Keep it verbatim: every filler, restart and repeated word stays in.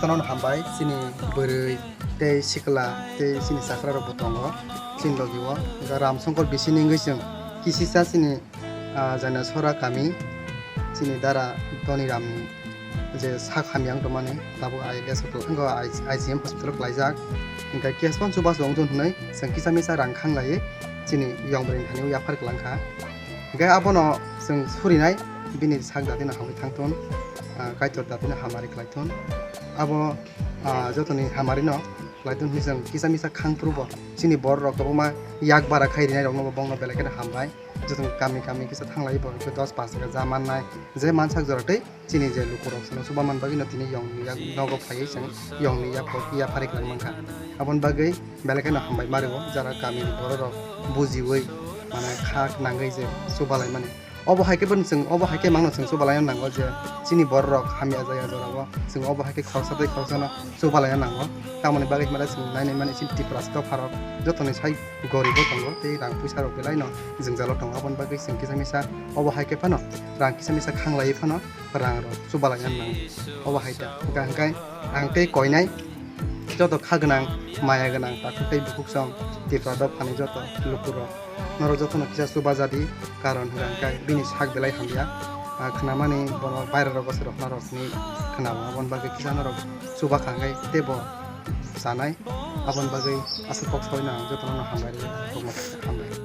Tonon hambai, chini bwrwi tei sikla tei chini chakra rok bo tongo chini logi o. Ram Songkor bisini wngwi chwng kisisa chini, ah, Jaina Sora kami, chini dara Doni Ram ni je sak hamya wng tongmani, tabuk I L S hospital, wngkha I G M hospital o klaijak. Hingkhe case phano chubachu wngthun hwnwi chwng kisa misa rang khanglaiwi chini yong bwrwi thani o yaphar kwlangkha. Hingkhe abono chwng surinai bini sak datino hamwi thangthun, ah, Kaitor datino hamari khlaithun. Abo, ah, jotoni hamarino khlaithun hwnwi chwng kisa misa khang phuru bo chini borok kwbangma yak bara khai rinai rokno bo bongno belai kheno hambai. Jotoni kami kami kisa thanglai bo dos pash taka ja mannai je mansak jora tei chini je lukurok chwngno chuba man bagwino tini yongni yak nogo phaiwi chwng yongni yak yaphari kwlangmankha. Aboni bagwi belai kheno hambai mario jara kamini bororok bujiwi mane kha nangwi je chubalaimani. Obo hai khe bono chwng, obo hai khe mangno chwng chubalaina nango je chini bororok hamya jaya jorao chwng obo hai khe khoroksa tei khoroksano chubalaina nango. Tamoni bagwi hwnba chwng nainai mani chini Tiprasa dopharok jotoni sai goribo tongo tei rang puisa rok belaino jwngjalo tongo. Aboni bagwi chwng kisa misa obo hai khe phano rang kisa misa khanglaiwi phano rang rok chubalaina nango. Obo hai ta hwnkha hwnkhe ang tei koinai joto kha gwnang, maya gwnang, takhuk tei bukhuk song Tipra dophani joto lukurok norok jotono kisa chubajadi, karon hwnkha hwnkhe bini sak belai hamya. Ah, khwnamani bono bairarok gosirok norok sini khwnao, aboni bagwi kisa norok chubakha hwnkhe teibo chanai. Aboni bagwi aswk kok saui no ang jotono hambai rw-, hambai.